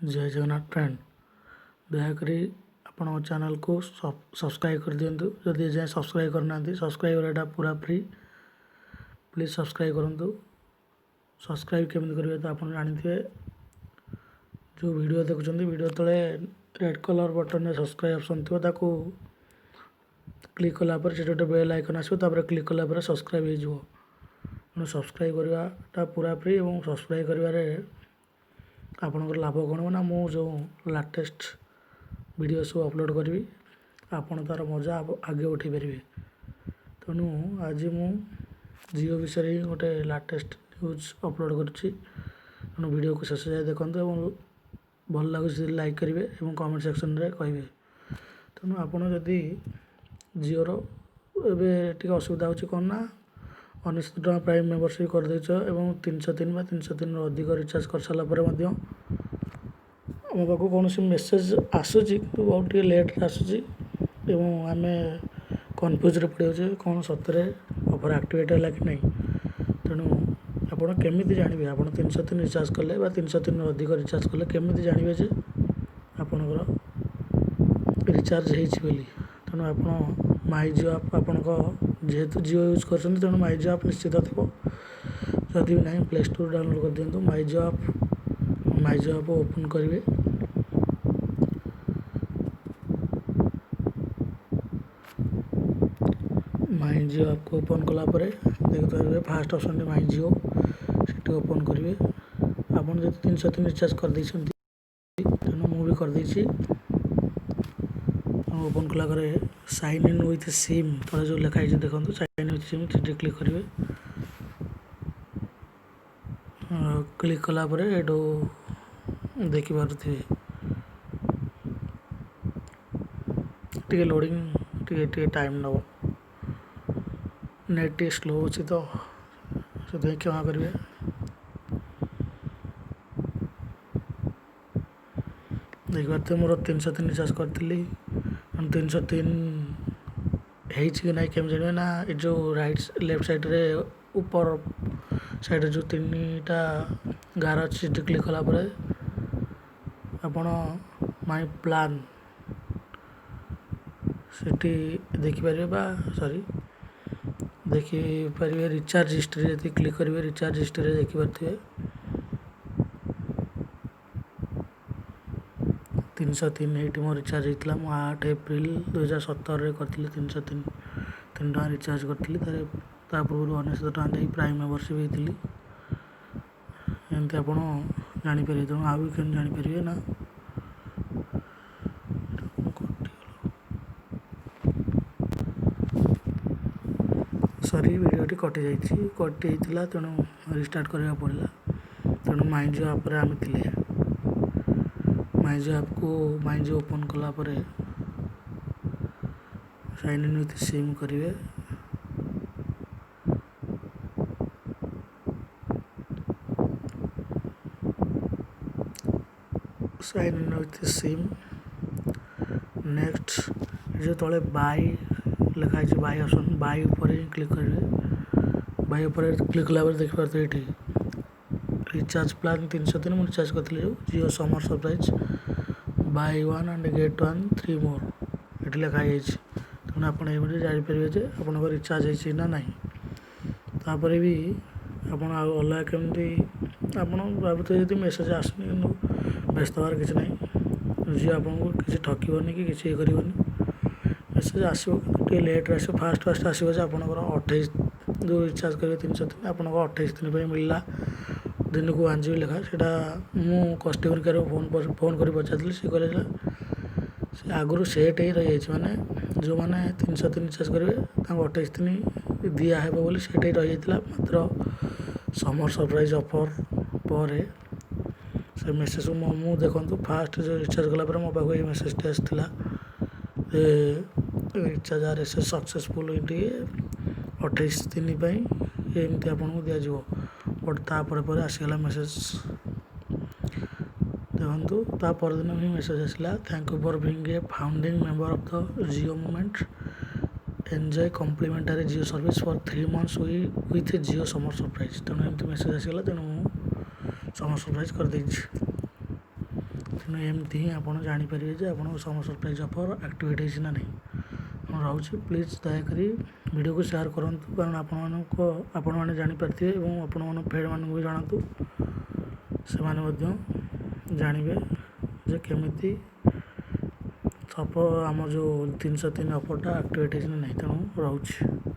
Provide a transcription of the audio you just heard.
ଜୟ Jagannath friend, ଦୟାକରି ଆପଣଙ୍କ ଚ୍ୟାନେଲକୁ ସବସ୍କ୍ରାଇବ୍ କରିଦିଅନ୍ତୁ। ଯଦି ଏଯାଏଁ ସବସ୍କ୍ରାଇବ୍ କରିନାହାନ୍ତି, ସବସ୍କ୍ରାଇବ୍ କରିବାଟା ପୁରା ଫ୍ରି। ପ୍ଲିଜ୍ ସବସ୍କ୍ରାଇବ୍ କରନ୍ତୁ। ସବସ୍କ୍ରାଇବ୍ କେମିତି କରିବେ ତ ଆପଣ ଜାଣିଥିବେ। ଯେଉଁ ଭିଡ଼ିଓ ଦେଖୁଛନ୍ତି, ଭିଡ଼ିଓ ତଳେ ରେଡ଼୍ କଲର୍ ବଟନ୍ରେ ସବସ୍କ୍ରାଇବ୍ ଅପସନ୍ ଥିବ। ତାକୁ କ୍ଲିକ୍ କଲା ପରେ ସେଠି ଗୋଟେ ବେଲ୍ ଆଇକନ୍ ଆସିବ। ତାପରେ କ୍ଲିକ୍ କଲା ପରେ ସବସ୍କ୍ରାଇବ୍ ହେଇଯିବ। ତେଣୁ ସବସ୍କ୍ରାଇବ୍ କରିବାଟା ପୁରା ଫ୍ରି ଏବଂ ସବସ୍କ୍ରାଇବ୍ କରିବାରେ ଆପଣଙ୍କର ଲାଭ କ'ଣ ହେବ ନା, ମୁଁ ଯେଉଁ ଲାଟେଷ୍ଟ ଭିଡ଼ିଓ ସବୁ ଅପଲୋଡ଼ କରିବି, ଆପଣ ତା'ର ମଜା ଆଗେ ଉଠାଇ ପାରିବେ। ତେଣୁ ଆଜି ମୁଁ ଜିଓ ବିଷୟରେ ହିଁ ଗୋଟେ ଲାଟେଷ୍ଟ ନ୍ୟୁଜ୍ ଅପଲୋଡ଼ କରୁଛି। ତେଣୁ ଭିଡ଼ିଓକୁ ଶେଷ ଯାଏ ଦେଖନ୍ତୁ ଏବଂ ଭଲ ଲାଗୁଛି ଲାଇକ୍ କରିବେ ଏବଂ କମେଣ୍ଟ ସେକ୍ସନରେ କହିବେ। ତେଣୁ ଆପଣ ଯଦି ଜିଓର ଏବେ ଟିକେ ଅସୁବିଧା ହେଉଛି କ'ଣ ନା, 99 ଟଙ୍କା ପ୍ରାଇମ୍ ମେମ୍ବରସିପ୍ କରିଦେଇଛ ଏବଂ 303 ବା 303ରୁ ଅଧିକ ରିଚାର୍ଜ କରିସାରିଲା ପରେ ମଧ୍ୟ ଆମ ପାଖକୁ କୌଣସି ମେସେଜ୍ ଆସୁଛି, କିନ୍ତୁ ବହୁତ ଟିକେ ଲେଟ୍ରେ ଆସୁଛି ଏବଂ ଆମେ କନଫ୍ୟୁଜ୍ରେ ପଡ଼ିଯାଉଛେ, କ'ଣ ସତରେ ଅଫର୍ ଆକ୍ଟିଭେଟ୍ ହେଲା କି ନାହିଁ। ତେଣୁ ଆପଣ କେମିତି ଜାଣିବେ, ଆପଣ 303 ରିଚାର୍ଜ କଲେ ବା 303ରୁ ଅଧିକ ରିଚାର୍ଜ କଲେ କେମିତି ଜାଣିବେ ଯେ ଆପଣଙ୍କର ରିଚାର୍ଜ ହେଇଛି ବୋଲି? ତେଣୁ ଆପଣ ମାଇ ଜିଓ ଆପ୍, ଆପଣଙ୍କ ଯେହେତୁ ଜିଓ ୟୁଜ୍ କରୁଛନ୍ତି, ତେଣୁ ମାଇ ଜିଓ ଆପ୍ ନିଶ୍ଚିତ ଥିବ। ଯଦି ବି ନାହିଁ, ପ୍ଲେ ଷ୍ଟୋର୍ ଡାଉନଲୋଡ଼୍ କରିଦିଅନ୍ତୁ ମାଇ ଜିଓ ଆପ୍। ମାଇ ଜିଓ ଆପ୍ ଓପନ୍ କରିବେ। ମାଇ ଜିଓ ଆପ୍କୁ ଓପନ୍ କଲା ପରେ ଦେଖିପାରିବେ ଫାଷ୍ଟ ଅପସନ୍ଟି ମାଇ ଜିଓ, ସେଠି ଓପନ୍ କରିବେ। ଆପଣ ଯଦି 303 ରିଚାର୍ଜ କରିଦେଇଛନ୍ତି, ତେଣୁ ମୁଁ ବି କରିଦେଇଛି। ଓପନ୍ କଲା ପରେ ସାଇନ୍ ଇନ୍ ୱିଥ୍ ସିମ୍ ତଳେ ଯେଉଁ ଲେଖା ହେଇଛି ଦେଖନ୍ତୁ, ସାଇନ୍ ୱିଥ୍ ସିମ୍, ସେଠି କ୍ଲିକ୍ କରିବେ। କ୍ଲିକ୍ କଲା ପରେ ଏଠୁ ଦେଖିପାରୁଥିବେ, ଟିକେ ଲୋଡ଼ିଂ, ଟିକେ ଟିକେ ଟାଇମ୍ ନେବ। ନେଟ୍ ଟିକେ ସ୍ଲୋ ଅଛି ତ ସେଥିପାଇଁ କ୍ଷମା କରିବେ। ଦେଖିପାରୁଥିବେ, ମୋର 303 ରିଚାର୍ଜ କରିଥିଲି। 303 ହେଇଛି କି ନାହିଁ କେମିତି ଜାଣିବେ ନା, ଏ ଯେଉଁ ରାଇଟ୍ ଲେଫ୍ଟ ସାଇଡ଼୍ରେ ଉପର ସାଇଡ଼୍ରେ ଯେଉଁ ତିନିଟା ଗାର ଅଛି, ସେଠି କ୍ଲିକ୍ କଲା ପରେ ଆପଣ ମାଇ ପ୍ଲାନ୍ ସେଠି ଦେଖିପାରିବେ ବା ସରି, ଦେଖିପାରିବେ ରିଚାର୍ଜ ହିଷ୍ଟ୍ରି। ଯଦି କ୍ଲିକ୍ କରିବେ, ରିଚାର୍ଜ ହିଷ୍ଟ୍ରିରେ ଦେଖିପାରୁଥିବେ 303 ଏଇଠି ମୋ ରିଚାର୍ଜ ହେଇଥିଲା। ମୁଁ 8 ଏପ୍ରିଲ 2017ରେ କରିଥିଲି, 303 3 ଟଙ୍କା ରିଚାର୍ଜ କରିଥିଲି। ତା ପୂର୍ବରୁ 99 ଟଙ୍କା ଦେଇ ପ୍ରାଇମ୍ ମେମ୍ବରସିପ୍ ହେଇଥିଲି। ଏମିତି ଆପଣ ଜାଣିପାରିବେ। ତେଣୁ ଆଉ ବି କେମିତି ଜାଣିପାରିବେ ନା, କଟିଗଲା, ସରି, ଭିଡ଼ିଓଟି କଟିଯାଇଛି, କଟିଯାଇଥିଲା, ତେଣୁ ରିଷ୍ଟାର୍ଟ କରିବାକୁ ପଡ଼ିଲା। ତେଣୁ ମାଇ ଜିଓ ଆପ୍ରେ ଆମେ ଥିଲେ। ମାଇ ଜିଓ ଆପ୍କୁ, ମାଇ ଜିଓ ଓପନ୍ କଲା ପରେ ସାଇନ୍ ଇନ୍ ୱିଥ୍ ସିମ୍ କରିବେ। Sign in with SIM, next ଯେଉଁ ତଳେ ବାଇ ଲେଖା ହେଇଛି, ବାଇ ଅପସନ୍, ବାଇ ଉପରେ ହିଁ କ୍ଲିକ୍ କରିବେ। ବାଇ ଉପରେ କ୍ଲିକ୍ କଲା ପରେ ଦେଖିପାରୁଥିବେ ଏଇଠି ରିଚାର୍ଜ ପ୍ଲାନ୍ 303 ମୁଁ ରିଚାର୍ଜ କରିଥିଲି, ଯେଉଁ Jio summer surprise, buy one and get one three more ଏଠି ଲେଖା ହେଇଯାଇଛି। ତେଣୁ ଆପଣ ଏମିତି ଜାଣିପାରିବେ ଯେ ଆପଣଙ୍କ ରିଚାର୍ଜ ହେଇଛି ନା ନାହିଁ। ତାପରେ ବି ଆପଣ ଆଉ ଅଲଗା କେମିତି, ଆପଣ ଭାବୁଥିବେ ଯଦି ମେସେଜ୍ ଆସୁନି, କିନ୍ତୁ ବ୍ୟସ୍ତ ହେବାର କିଛି ନାହିଁ। ଜିଓ ଆପଣଙ୍କୁ କିଛି ଠକିବନି କି କିଛି ଇଏ କରିବନି। ମେସେଜ୍ ଆସିବ, କିନ୍ତୁ ଟିକେ ଲେଟ୍ରେ ଆସିବ। ଫାଷ୍ଟ ଫାଷ୍ଟ ଆସିବ ଯେ ଆପଣଙ୍କର 28 ଯେଉଁ ରିଚାର୍ଜ କରିବେ 303, ଆପଣଙ୍କ 28 ଦିନ ପାଇଁ ମିଳିଲା ଦିନକୁ 1 GB ଲେଖା। ସେଇଟା ମୁଁ କଷ୍ଟମର୍ କେୟାରକୁ ଫୋନ୍ କରି ପଚାରିଥିଲି। ସେ କହିଲେ ସେ ଆଗରୁ ସେଟ୍ ହେଇ ରହିଯାଇଛି, ମାନେ ଯେଉଁମାନେ 303 ରିଚାର୍ଜ କରିବେ ତାଙ୍କୁ 28 ଦିନ ଦିଆହେବ ବୋଲି ସେଟ୍ ହେଇ ରହିଯାଇଥିଲା। ମାତ୍ର ସମର୍ ସରପ୍ରାଇଜ୍ ଅଫର୍ ପରେ ସେ ମେସେଜ୍ ମୁଁ ଦେଖନ୍ତୁ, ଫାଷ୍ଟ ଯେଉଁ ରିଚାର୍ଜ କଲା ପରେ ମୋ ପାଖକୁ ଏଇ ମେସେଜ୍ଟି ଆସିଥିଲା ଯେ ରିଚାର୍ଜ ଆର୍ ଏସ୍ ସକ୍ସେସଫୁଲ୍, ଏଇଠି 28 ଦିନ ପାଇଁ ଏମିତି ଆପଣଙ୍କୁ ଦିଆଯିବ। ବଟ୍ ତାପରେ ପରେ ଆସିଗଲା ମେସେଜ୍ ଦେଖନ୍ତୁ, ତା ପରଦିନ ହିଁ ମେସେଜ୍ ଆସିଲା, "Thank you for being a founding member of the Jio movement. Enjoy complimentary Jio service for 3 months with Jio Summer Surprise." ତେଣୁ ଏମିତି ମେସେଜ୍ ଆସିଗଲା। ତେଣୁ ମୁଁ ସମର୍ ସରପ୍ରାଇଜ୍ କରିଦେଇଛି। ତେଣୁ ଏମିତି ହିଁ ଆପଣ ଜାଣିପାରିବେ ଯେ ଆପଣଙ୍କ ସମର ସରପ୍ରାଇଜ୍ ଅଫର୍ ଆକ୍ଟିଭେଟ୍ ହେଇଛି ନା ନାହିଁ। ମୁଁ ରହୁଛି। ପ୍ଲିଜ୍ ଦୟାକରି ଭିଡ଼ିଓକୁ ସେୟାର କରନ୍ତୁ, କାରଣ ଆପଣମାନେ ଜାଣିପାରିଥିବେ ଏବଂ ଆପଣମାନଙ୍କ ଫ୍ରେଣ୍ଡମାନଙ୍କୁ ବି ଜଣାନ୍ତୁ। ସେମାନେ ମଧ୍ୟ ଜାଣିବେ ଯେ କେମିତି ସପ ଆମ ଯେଉଁ 303 ଅଫର୍ଟା ଆକ୍ଟିଭେଟ୍ ହେଇଛି ନା ନାହିଁ। ତେଣୁ ରହୁଛି।